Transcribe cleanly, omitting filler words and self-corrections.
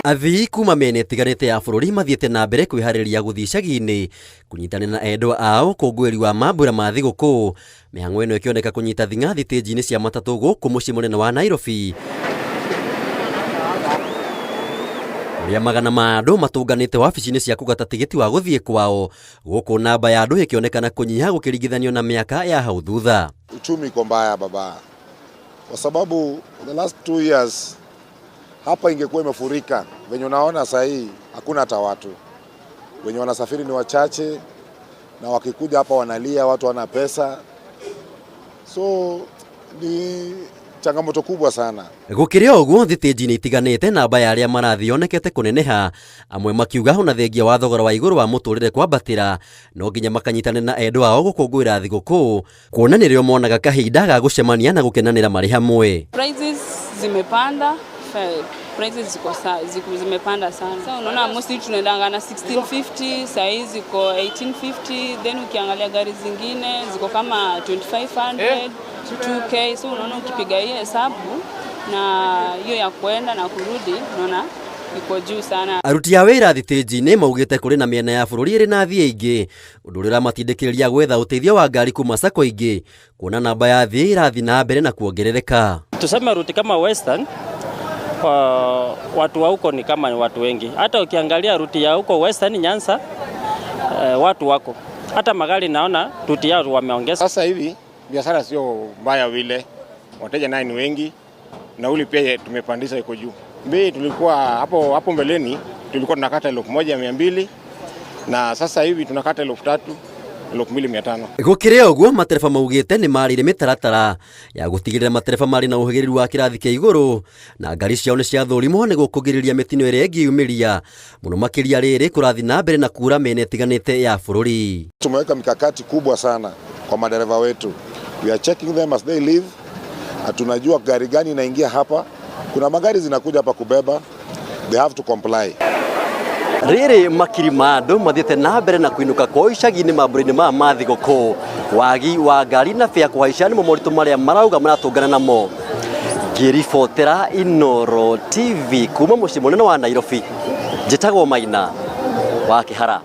Athii kuma mĩena ĩtiganĩte ya bũrũri mathiĩte na mbere kwĩharĩrĩria gũthiĩ icagi-inĩ kũnyitanĩra na endwa ao ũkũngũĩri wa mambura ma thigũkũ. Mĩhang'o ĩno ĩkĩoneka kũnyita thing'a thitĩnji-inĩ cia matatũ gũkũ mũciĩ mũnene wa Nairobi, kũrĩa magana ma andũ matũnganĩte wabici-inĩ cia kũgata tigiti wa gũthiĩ kwao, gũkũ namba ya andũ ĩkĩonekana kũnyiha gũkĩringithanio na mĩaka ya hau thutha. Uchumi iko mbaya baba, kwa sababu the last 2 years hapa ingekuwa imefurika. Venye unaona sahii hakuna hata watu, wenye wanasafiri ni wachache, na wakikuja hapa wanalia, watu wana pesa, so ni changamoto kubwa sana. Gũkĩrĩ o ũguo, thitĩnji-inĩ itiganĩte namba ya arĩa marathiĩ yonekete kũneneha, amwe makiuga ona thengia wa thogora wa igũrũ wa mũtũrĩre kwambatĩra, no nginya makanyitanĩra na endwa ao gũkũngũĩra thigũkũ, kuona nĩrĩo monaga kahinda ga gũcemania na gũkenanĩra marĩ hamwe. Prices zimepanda, prices zimepanda sana. So unaona mostly tunaendanga na 1650, saa hii ziko 1850, then ukiangalia gari zingine ziko kama 2500, 2K. So unaona ukipiga hiyo hesabu na hiyo ya kuenda na kurudi, unaona iko juu sana. Aruti a wĩra thitĩnji-inĩ maugĩte kũrĩ na mĩena ya bũrũri ĩrĩ na athii aingĩ, ũndũ ũrĩa ũramatindĩkĩrĩria gwetha ũteithio wa ngari kuma sacco ingĩ, kuona namba ya athii ĩrathiĩ na mbere na kuongerereka. Tuseme route kama Western, watu wa huko ni kama ni watu wengi. Hata ukiangalia route ya huko Western Nyanza, watu wako hata magari naona route yao wameongeza. Sasa hivi biashara sio mbaya vile, wateja naye ni wengi, nauli pia tumepandisha iko juu. Bei tulikuwa hapo hapo mbeleni tulikuwa tunakata 1,200 na sasa hivi tunakata 3,000, 2,500. Gũkĩrĩ ũguo, matereba maugĩte nĩ marĩire mĩtaratara ya gũtigĩrĩra matereba marĩ na ũhĩgĩrĩru wa kĩrathi kĩa igũrũ na ngari ciao nĩ ciathũrimwo nĩguo kũgirĩrĩria mĩtino ĩrĩa ĩngĩyumĩria mũno makĩria rĩrĩ kũrathiĩ na mbere na kura mĩena ĩtiganĩte ya bũrũri. Tumeweka mikakati kubwa sana kwa madereva wetu. We are checking them as they leave, na tunajua gari gani inaingia hapa. Kuna magari zinakuja hapa kubeba, they have to comply. Rĩrĩ makiri ma andũ mathiĩte na mbere na kũinũka kwao icagi-inĩ mambura-inĩ maya ma thigũkũ, wagi wa ngari na bĩa kũhaica nĩmo moritũ marĩa marauga maratũngana namo. Ngĩribotera Inooro TV kuma mũciĩ mũnene wa Nairobi, njĩtagwo Maina wa Kĩhara.